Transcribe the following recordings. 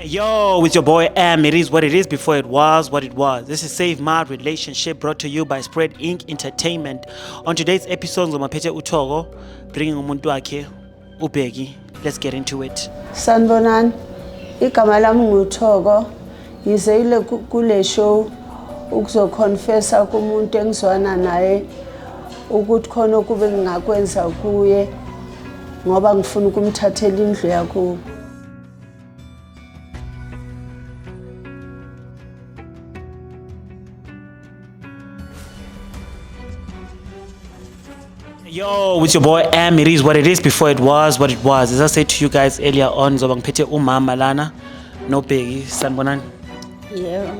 Yo, it's your boy M. It is what it is before it was what it was. This is Save My Relationship brought to you by Spread Inc. Entertainment. On today's episode, ngizomaphethe uThoko bringing umuntu wakhe uBheki. Let's get into it. Sanibonani. Igama lami nguThoko. Ngizeyile kule show ukuzoconfessa kumuntu engizwana naye ukuthi khona okube ngingakwenza kuye ngoba ngifuna ukumthathela indlu yakubo. Yo, it's your boy M. It is what it is before it was what it was. As I said to you guys earlier on, ngizoba ngiphethe umama lana noBheki. Sanibonani. Yebo,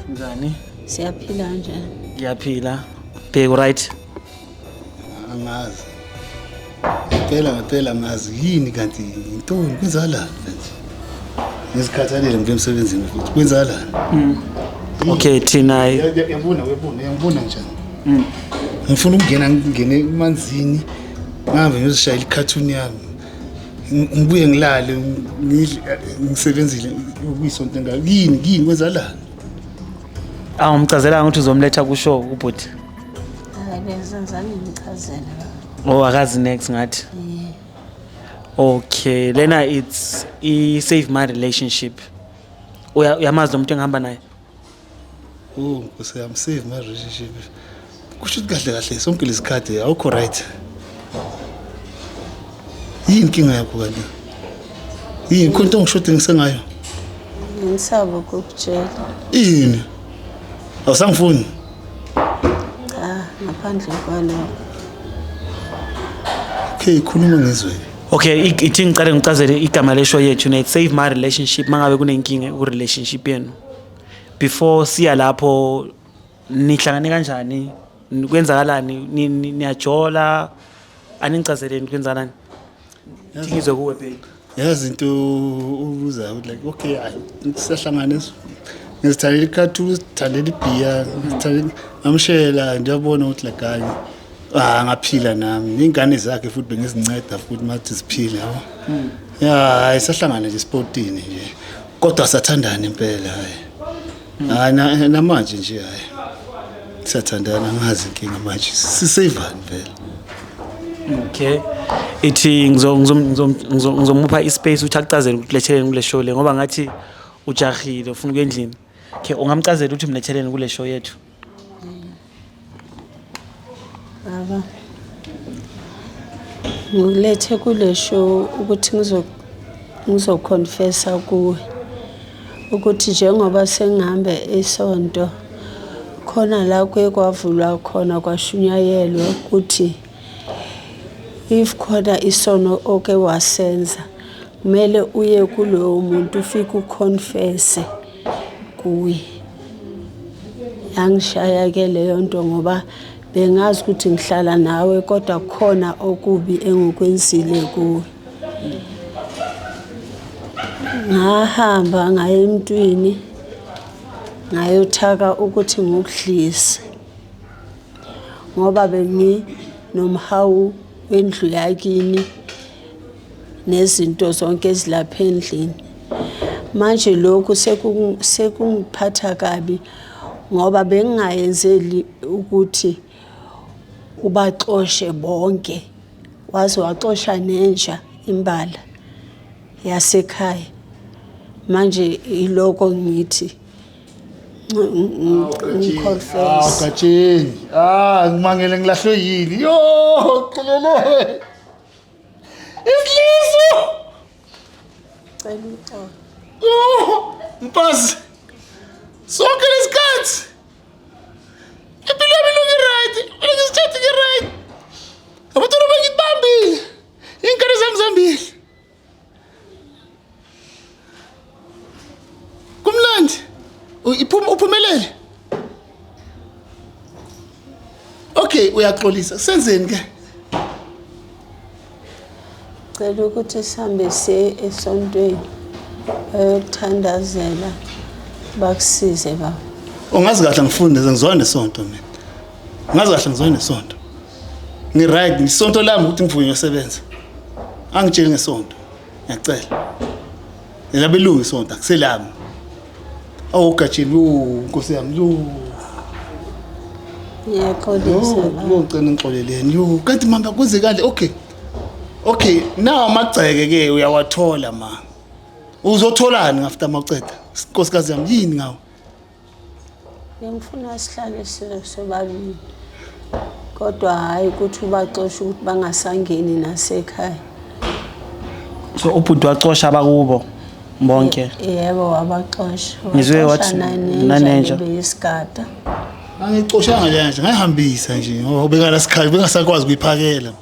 Njani? siyaphila kanjani? Ngiyaphila. Bheki, right? Angazi ngempela ngempela, angazi yini kanti yintoni, kwenzakalani kanti ngizikhathalele ngibe emsebenzini futhi kwenzakalani? Okay, thina Yabona, uyabona, uyangibona njani? Ngifuna ukungena, ngingene emanzini, ngihambe ngiyozishayela i-cartoon yami, ngibuye ngilale, ngidle, ngisebenzile kuyisonto engaka. Yini yini, kwenzakalani? Awumchazelanga ukuthi uzomletha kushow ubhuti? Hayi, bengizange ngichazele. Oh, akazi next ngathi. Okay, lena it's i Save My Relationship. Uyamazi lo muntu engihamba naye? Oh nkosi yami, Save My Relationship. Kusho ukuthi kahle kahle sonke lesikhathi awukho right. Yini inkinga yakho kanti? Yini, khona into ongishoda ngisengayo? Ngisaba ukukutshela. Yini? Awusangifuni? Cha, ngaphandle kwalokho. Okay, khuluma ngizwe. Okay, ithi ngicale ngichazele igama le show yethu ne Save My Relationship mangabe kunenkinga ku relationship yenu. Before siya lapho, nihlangane kanjani? Kwenzakalani? Niyajola? Aningichazeleni kwenzakalani? Ithi ngizwe kuwe, babe. Yazi into ubuzayo ukuthi like okay, hayi, siyahlangana, ngizithalela i-cartoon, sithalela ibhiya, ngizithalela, ngamshela nje, yabona ukuthi like hayi, ah, ngaphila nami ney'ngane zakhe futhi bengizinceda futhi mathi ziphile, yabo. Ya, hayi, sahlangana nje esipotini nje, kodwa sathandana impela. Hayi, hayi, namanje nje, hayi, siyathandana, angazi inkinga manje siseyivani vele. Okay. Ithi ngizomupha ispace ukuthi akuchazele ukuthi letheleni kule show le ngoba ngathi ujahile, ufuna ukuya endlini. Okay, ungamchazela ukuthi mletheleni kule show yethu? Baba, ngikulethe kule show ukuthi ngizoconfessa kuwe ukuthi njengoba sengihambe isonto khona la kuye kwavulwa khona kwashunyayelwa ukuthi if khona isono oke wasenza kumele uye kulowo muntu ufike uconfesse kuye. Yangishaya ke leyo nto ngoba bengazi ukuthi ngihlala nawe kodwa khona okubi engikwenzile kuwe. Ngahamba ngaya emntwini ngayothaka ukuthi ngikudlise ngoba benginomhawu wendlu yakini nezinto zonke ezilapha endlini. Manje lokhu sekungiphatha kabi ngoba bengingayenzeli ukuthi ubaxoshe bonke, waze waxosha nenja imbala yasekhaya. Manje iloko ngithi ngiconfess. Gatsheni, ah, ngimangele ngilahlwe yini? Yo, xolele isiliso. Cela uxolo. Yo, mpasi, sonke lesikhathi impilo yami ilunge right, mina ngisithathe ngi-right, abantwana bangibambile, iy'ngane zami zambili, kumnandi. Uphumelele. Okay, uyaxolisa, senzeni ke? Cela ukuthi sihambe siye esontweni bayokuthandazela bakusize, baba. Ungazi kahle ngifunde ngizwana nesonto mina, ngazi kahle ngizwana nesonto, ngi-right. Isonto lami ukuthi ngivuke ngiyosebenza, angitsheli ngesonto, ngiyacela. Elabelungu isonto akuselami. Awu gatsheni, yo Nkosi yami, yo. Ngiyaxolisa baba. Yo ngicela ngixoleleni. Yo kanti mama kuze kanje. Okay. Okay, nawo amagceke ke uyawathola ma. Uzotholani after mawuceda? Nkosikazi yami yini ngawo? Bengifuna sihlale sobabili. Kodwa hhayi ukuthi ubaxoshe ukuthi bangasangeni nasekhaya. So ubhuti wacosha abakubo bonke. Yebo wabaxosha. Ngizwe Waxosha wathi nanenja nanenja. lebeyisigada. Angicoshanga nje nje ngayihambisa nje ngoba bekala sikhathi bengasakwazi ukuyiphakela.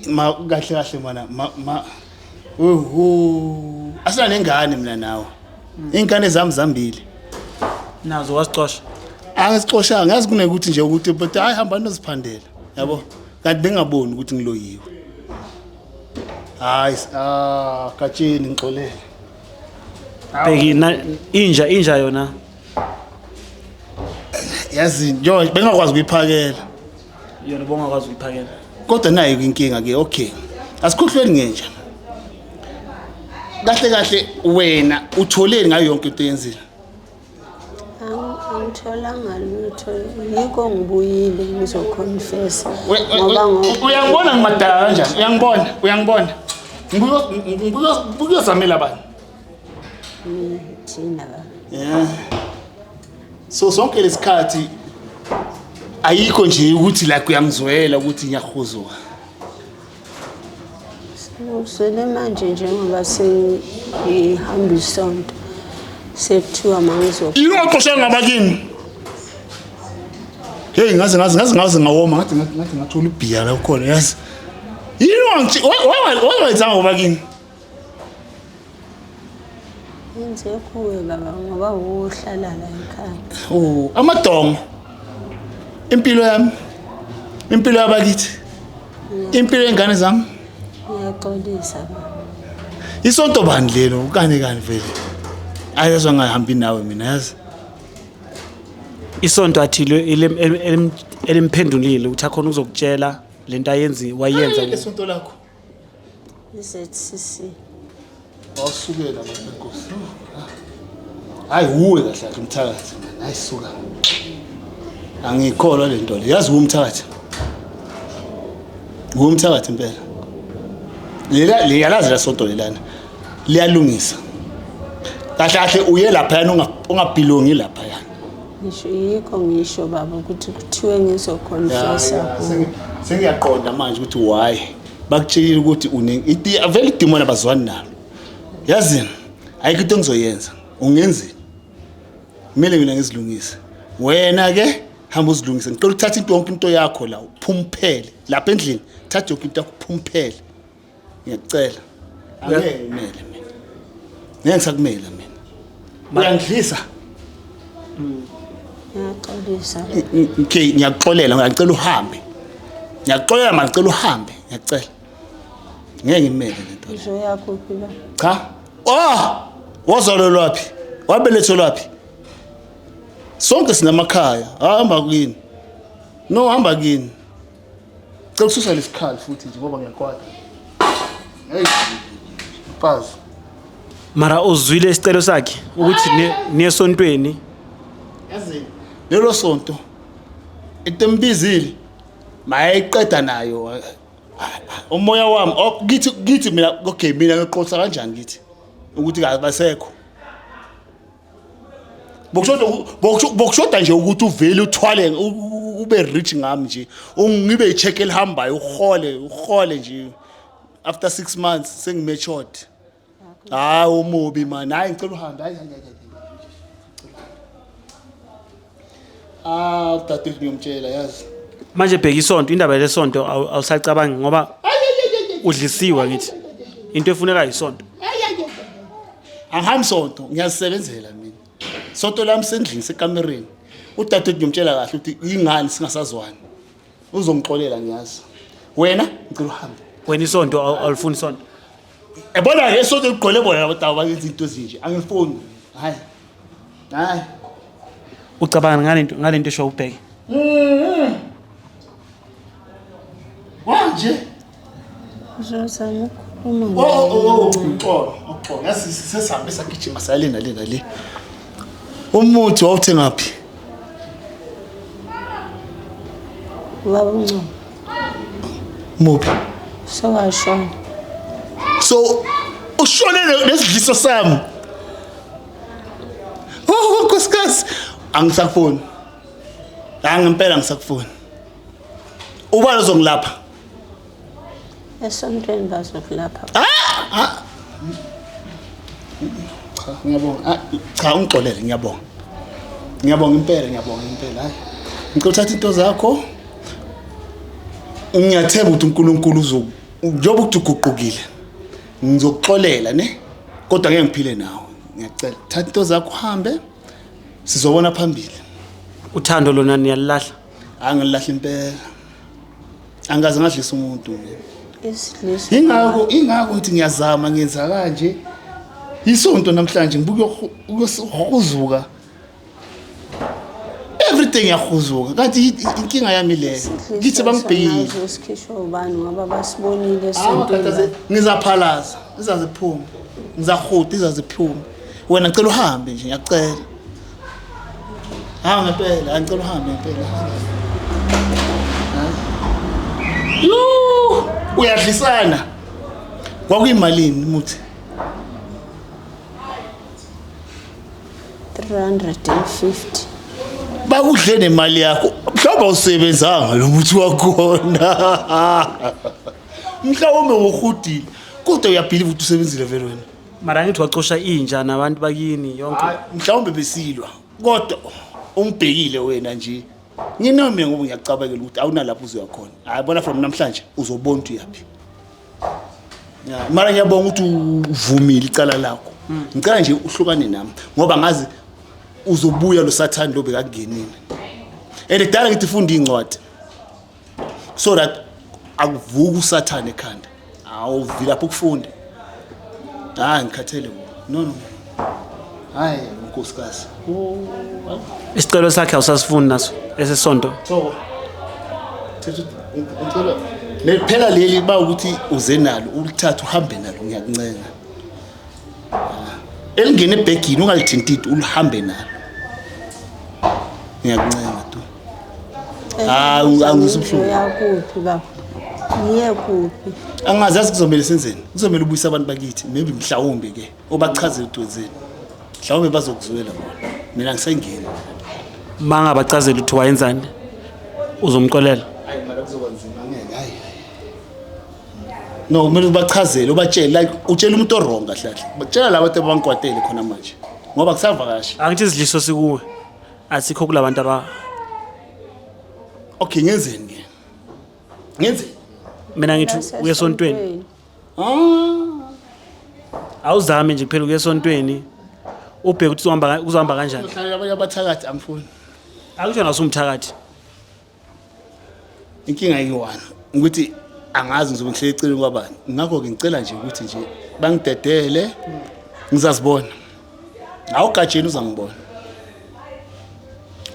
Ma kahle kahle mana ma ma uhu asina nengane mina nawe. Ingane zami zambili. Nazo wasicosha. Angizicoshanga yazi kunekuthi nje ukuthi but hayi hamba noziphandela. Yabo? Kanti bengaboni ukuthi ngiloyiwe. Hayi ah gatsheni ngixolele. Bheki inja inja yona. Yazi nje bengakwazi ukuyiphakela. Yona bongakwazi ukuyiphakela. Kodwa nayo inkinga ke okay. Asikhohlweni ngenja. Kahle kahle wena utholeni ngayo yonke into eyenzile? Angitholanga lutho, yikho ngibuyile ngizoconfessa. Ngoba Uyangibona ngimadala kanjani? Uyangibona, uyangibona. Ngibuyozamela bani? Thina baba. Yeah. So sonke lesikhathi ayikho nje ukuthi like uyangizwela ukuthi ngiyahuzuka. Usele manje njengoba sengihamba isonto sekuthiwa mangizo Yini ungaxoshanga ngabakini? Hey ngaze ngaze ngaze ngaze ngawoma ngathi ngathi ngathi ngathola ibhiya la khona yazi. Yini ungathi wayenzanga ngobakini? Yenze kuwe baba ngoba uhlala la ekhaya. Oh, amadongo. Impilo yami. Impilo yabakithi. Impilo yengane zami. Ngiyaxolisa baba. Isonto bani lelo kani kani vele. Ayezwa ngahambi nawe mina yazi. Isonto athile elimphendulile ukuthi akhona uzokutshela lento ayenzi wayenza. Lesonto lakho. I-ZCC. Awusukela abantu benkosi. Hayi uwe kahle kahle umthakathi. Hayi suka. Angikholwa le nto le. Yazi umthakathi. Umthakathi impela. Lela liyalazi la sonto lelana. Liyalungisa. Kahle kahle uye lapha ungabhilongi lapha yana. Ngisho yikho ngisho baba ukuthi kuthiwe ngizoconfessa kuwe. Sengiyaqonda manje ukuthi why bakutshelile ukuthi une vele idimoni abazwani nalo. Yazini ayikho into engizoyenza. Ungenzini? Kumele mina ngizilungise. Wena ke hamba uzilungise. Ngicela uthathe into yonke into yakho la uphumphele lapha endlini. Thatha yonke into yakho uphumphele. Ngiyacela. Angeke ngimele mina. Ngeke ngisakumela mina. Uyangidlisa. Ngiyaxolisa. Okay, ngiyakuxolela, ngiyacela uhambe. Ngiyakuxolela manje, ngicela uhambe, ngiyacela. Ngeke ngimele lento. Ngizoya kuphi ba? Cha. Oh! Wazalelwaphi? Wabelethelwaphi? Sonke sinamakhaya. Hamba kini. No, hamba kini. Cela ususa lesikhali futhi nje ngoba ngiyakwata. Hey. Mfazi. Mara uzwile isicelo sakhe ukuthi niyesontweni. Yazi lelo sonto into embizile mayiqeda nayo umoya wami kithi kithi mina okay mina ngiqotha kanjani kithi ukuthi kabasekho. Bokushoda nje ukuthi uvele uthwale ube rich ngami nje ungibe icheck elihambayo uhole nje after 6 months sengimatured. Hayi umubi man, hayi ngicela uhambe, hayi hayi hayi. Ah dadewethu ngiyomtshela yazi. Manje bheka isonto, indaba lesonto awusacabangi ngoba udlisiwa ngithi. Into efuneka isonto. Angihambi sonto, ngiyazisebenzela mina. Sonto lami sendlini sekamereni. Udadewethu ngiyomtshela kahle ukuthi ingane singasazwani. Uzongixolela ngiyazi. Wena ngicela uhambe. Wena isonto awulifuni isonto. Ebona ke isonto ligqole bona labo tawu bayenza into ezinje. Angifuni. Hayi. Hayi. Ucabanga ngalento esho ubheke. Manje Ngizozama ukukhuluma. Uma Oh, oh, uxolo, uxolo. Yazi sesihambe sagijima saya le nale nale. Umuthi wawuthengaphi? Ubaba uNgcobo Muphi? sewashona. So ushone nesidliso sami. Oh, nkosikazi, angisakufuni. Hayi ngempela ngisakufuni. Ubani ozongilapha? Esontweni bazokulapha. Cha, ngiyabonga. Ah, cha, ungixolele, ngiyabonga. Ngiyabonga impela, ngiyabonga impela. Hayi. Ngicela uthathe into zakho. Ngiyathemba ukuthi uNkulunkulu uzo njengoba ukuthi uguqukile. Ngizokuxolela ne? Kodwa ngeke ngiphile nawe. Ngiyacela. Thatha into zakho uhambe. Sizobona phambili. Uthando lona niyalilahla. Angilahla impela. Angaze ngadlisa umuntu mina. Isidliso. Ingakho ngithi ngiyazama ngenza kanje. Isonto namhlanje ngibuka ukuhuzuka. Everything yahuzuka. Kanti inkinga yami leyo. Ngithi bangibhekile. Nazo sikhishwa ubani ngoba basibonile esontweni. Ngizaphalaza, izaziphuma. Ngizahuda izaziphuma. Wena ngicela uhambe nje, ngiyacela. Ha ngempela, ngicela uhambe ngempela. Yo, uyadlisana. Kwakuyimalini umuthi? 350. Bakudle nemali yakho. Mhlawumbe awusebenzanga lo muthi wakhona. Mhlawumbe uhudile. Kodwa uyabelieve ukuthi usebenzile vele wena. Mara ngithi wacosha inja nabantu bakini yonke. Hayi, mhlawumbe besilwa. Kodwa ungibhekile wena nje. Nginami ngoba ngiyacabangela ukuthi awunalapho uzoya khona. Hayi bona from namhlanje uzobona ukuthi uyaphi. Ya, mara ngiyabonga ukuthi uvumile icala lakho. Ngicela nje uhlukane nami ngoba ngazi uzobuya lo sathane lo bekakungenile. And kudala ngithi funda incwadi. So that akuvuka usathane ekhanda. Awuvila lapho ukufunda. Hayi ngikhathele ngoba. No no. Hayi nkosikazi. Oh, hayi. Isicelo sakhe awusasifuni naso esesonto. Thoko. Thetha ngicela lephela leli ba ukuthi uze nalo ulithathe uhambe nalo ngiyakuncenga. Elingena ebhegini ungalithintiti ulihambe nalo. Ngiyakuncenga tu. Hayi angizwa ubuhlungu. Uyakuphi baba? Ngiye kuphi? Angazi yazi kuzomele senzeni. Kuzomele ubuyise abantu bakithi maybe mhlawumbe ke obachazele ukuthi wenzeni. Mhlawumbe bazokuzwela bona. Mina ngisengeni. Mangabachazela ukuthi wayenzani uzomxolela. Hayi mara kuzoba nzima ngeke hayi. No kumele ubachazele ubatshele like utshela umuntu owrong kahle kahle. Batshela laba abantu abangikwatele khona manje. Ngoba kusavakasha. Angithi isidliso sikuwe. Asikho kulabantu aba Okay ngenzeni ke? Ngenzeni? Mina ngithi uye esontweni. Ah. Awuzame nje kuphela uye esontweni. Ubheke ukuthi uzohamba kanjani. Uhlala abanye abathakathi angifuni. Akusho nasumthakathi. Inkinga eyi-one ukuthi angazi ngizobe ngihleli eceleni kwabani. Ngakho-ke ngicela nje ukuthi nje bangidedele ngizazibona. Awugajeni uzangibona.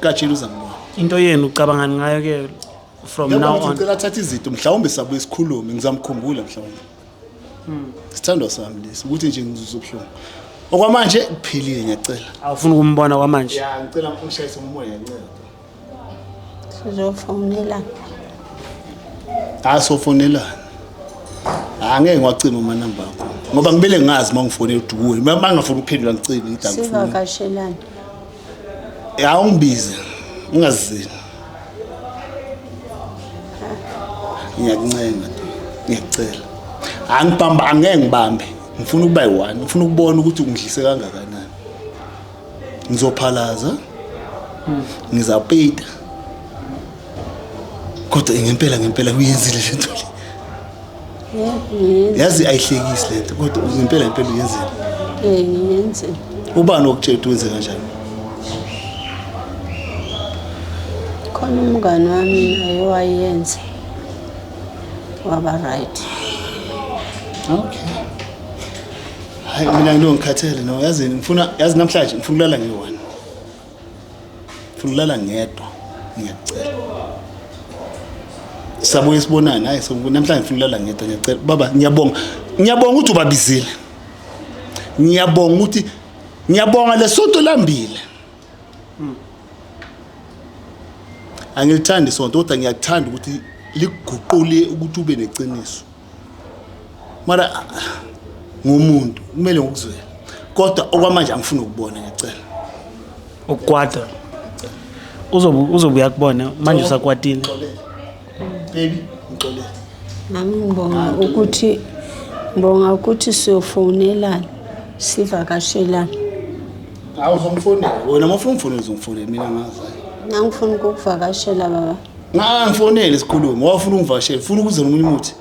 Gajeni uzangibona. Into yenu ucabangani ngayo ke from now on? Ngicela athathe izinto mhlawumbe sabuye sikhulume ngizamkhumbula mhlawumbe. Sithandwa sami lesi ukuthi nje ngizuzwa ubuhlungu. Okwamanje kuphilile ngiyacela. Awufuni ukumbona kwamanje. Ya ngicela ungishayise ngomoya ngiyacela. Sizofonelana. Hayi sofonelana. Angeke ngiwacime amanamba akho. Ngoba ngibele ngazi uma ngifonela ukuthi uwe. Uma ngingafuni ukuphendula ngicime ngithi angifuni. Sivakashelane. Ya ungibize. Ungazizeli. Ngiyakuncenga. Ngiyacela. Angibamba angeke ngibambe. Ngifuna ukuba yi-one. Ngifuna ukubona ukuthi ungidlise kangakanani. Ngizophalaza. Ngizapeyita. Kodwa ngempela ngempela uyenzile le nto le. Yebo ngiyenze. Yazi ayihlekisi le nto kodwa ngempela ngempela uyenzile. Ngiyenze. Ubani okutshela ukuthi wenze kanjani? Khona umngani wami naye wayenza. Waba right. Okay. Hayi mina ngilo ngikhathele no yazi ngifuna yazi namhlanje ngifuna ukulala ngiyi-one. Ngifuna ukulala ngedwa ngiyacela. Sabuye sibonane. Hayi, so namhlanje ngifuna ulala ngedwa, ngiyacela baba. Ngiyabonga, ngiyabonga ukuthi ubabizile, ngiyabonga ukuthi, ngiyabonga lesonto lambile. Angilithandi isonto, kodwa ngiyakuthanda ukuthi likuguqule ukuthi ube neqiniso. Mara ngumuntu kumele ngokuzwela, kodwa okwamanje angifuni ukubona, ngiyacela. Ukukwata uzobe uyakubona manje usakwatile. Ngixolele baby, ngixolele. Nami ngibonga ukuthi siyofonelana, sivakashelana. Hawu, uzongifonela wena. Uma ufuna ungifonela, uzongifonela, mina ngazi. Nangifuna ukukuvakashela, baba. Ngangifonele sikhulume. Wafuna ungivakashela, ufuna ukuze nomunye umuthi.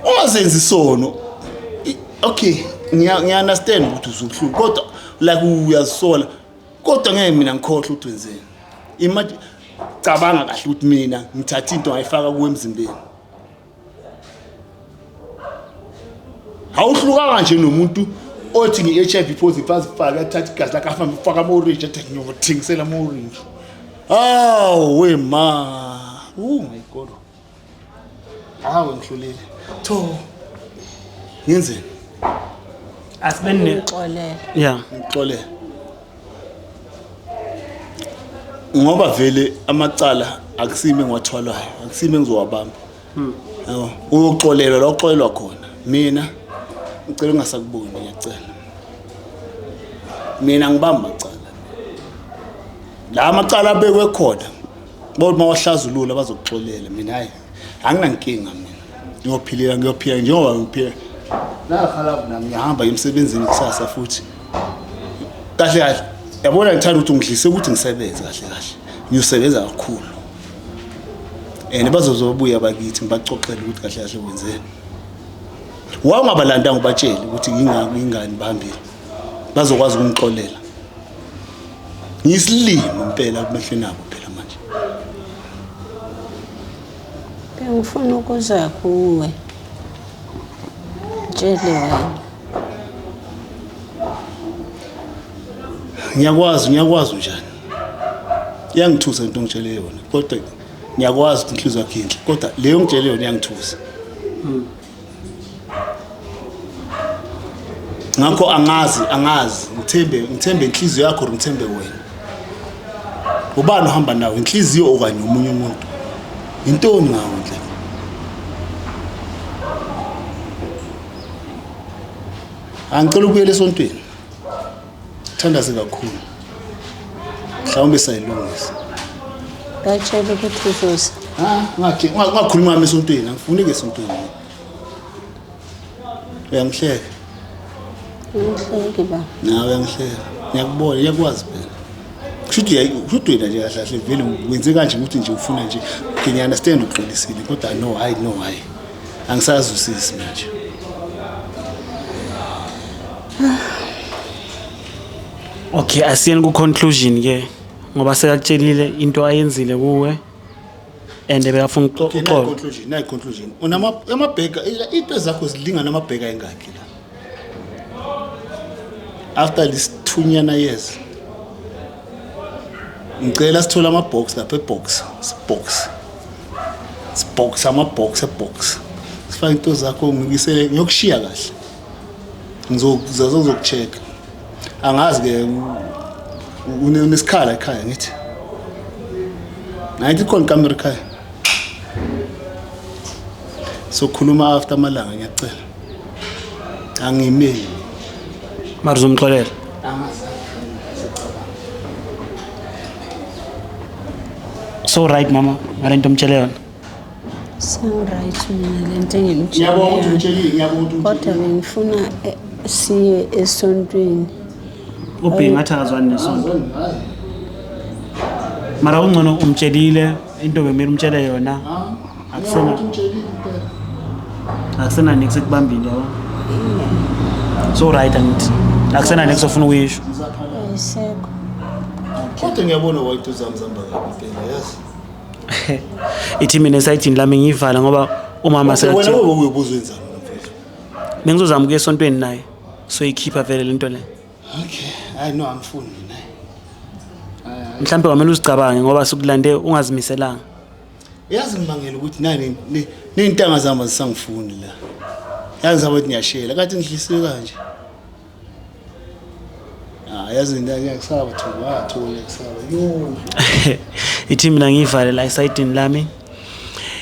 Ungazenzi isono. Okay, ngiya understand ukuthi uzubuhlungu, kodwa like uyazisola, kodwa ngeke mina ngikhohle ukuthi wenzeni. Imagine, cabanga kahle ukuthi mina ngithatha into ngayifaka kuwe emzimbeni. Awuhlukanga nje nomuntu othi ngi-HIV positive, azifake, athathe igazi lakhe, ahambe ufake ama-orange, athi ngiyothengisela ama-orange. Awu we ma, oh my God, hawu, ngihlulile tho, ngenzeni? Asibene. Ngixolele. Yeah. Ngixolele ngoba vele amacala akusimi engiwathwalayo, akusimi engizowabamba. Yabo, uyoxolelwa la uxolelwa khona. Mina ngicela ungasakuboni, ngiyacela. Mina ngibamba amacala la, amacala abekwe khona bothi mawahlazulula bazokuxolela. Mina hayi, anginankinga, mina ngiyophilela, ngiyophila njengoba ngiphila nakhala nami. Ngiyahamba emsebenzini kusasa futhi. Kahle kahle, yabona, ngithanda ukuthi ungidlise ukuthi ngisebenze kahle kahle, ngiyosebenza kakhulu and bazozobuya bakithi, ngibacocele ukuthi kahle kahle wenzeni. Wawungabalandanga ubatshele ukuthi ingani ingani bahambile, bazokwazi ukungixolela. Ngiyisilima impela emehlweni abo phela manje. Bengifuna ukuza kuwe. Tshele wena. Ngiyakwazi, ngiyakwazi unjani. Iyangithusa into ongitshele yona, kodwa ngiyakwazi ukuthi inhliziyo yakho inhle, kodwa leyo ngitshele yona iyangithusa. Ngakho angazi, angazi ngithembe inhliziyo yakho or ngithembe wena. Ubani uhamba nawo, inhliziyo okanye omunye umuntu? Intoni ngawo ndlela? Angicela ukubuyela esontweni, thandaze kakhulu, mhlawumbe sayilungisa. Batshele ukuthi uzoza. Ah, ngathi ungakhuluma ngami esontweni, angifuni ke esontweni. Uyangihleka. Ngihleki ba. Nawe uyangihleka. Ngiyakubona, ngiyakwazi phela. Kusho ukuthi wena nje kahle kahle vele wenze kanje ukuthi nje ufuna nje. Okay, ngiya-understand uxolisile, kodwa no, hayi, no, hayi. Angisazwisisi manje. Okay, asiyeni ku conclusion ke ngoba sekakutshelile into ayenzile kuwe and bekafuna Okay, nayi uxolo. Conclusion, nayi conclusion. Unama amabheka, into zakho zilingana amabheka engakhi la? After this 2 nyana years. Ngicela sithole ama box lapha, e-box, box. Box, ama box, e-box. Sifake into zakho, ngikisele, ngiyokushiya kahle. Ngizokucheck. Angazi ke unesikhala ekhaya ngithi. Nayithi khona ikamera ekhaya. Sokhuluma after amalanga, ngiyacela. Angimeli. Mara uzomxolela? So right mama ngale nto omtshele yona? Sengi-right mina, le nto engimtshele Ngiyabonga ukuthi yona. ungitshelile, ngiyabonga ukuthi Kodwa ungitshelile. bengifuna siye esontweni. Ubheki ngathi akazwani nesonto. Mara ungcono umtshelile into bekumele umtshele yona. Akusena akusena niks ekubambile, yabo. So right, angithi akusena niks ofuna ukuyisho. Ayisekho. Kodwa ngiyabona wayito zami zihamba kabi impela, yazi. Ithi mina esayidini lami ngiyivala ngoba umama Wena sekatshela. wewe uyobuza wenzani mfethu? Bengizozama ukuya esontweni naye. So ikhipha vele lento le. Okay, hayi no, angifuni mina. Mhlambe kwamele uzicabange ngoba sukulande ungazimiselanga. Yazi ngibangela ukuthi nani ney'ntanga zami azisangifuni la. Yazi zabo ukuthi ngiyashela kanti ngidlisiwe kanje. Ah, yazi ngiyakusaba Thoko, ah Thoko ngiyakusaba. Yo. Ithi mina ngiyivale la esayidini lami.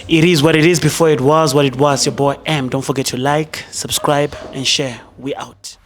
It is what it is before it was what it was. Your boy M. Don't forget to like, subscribe and share. We out.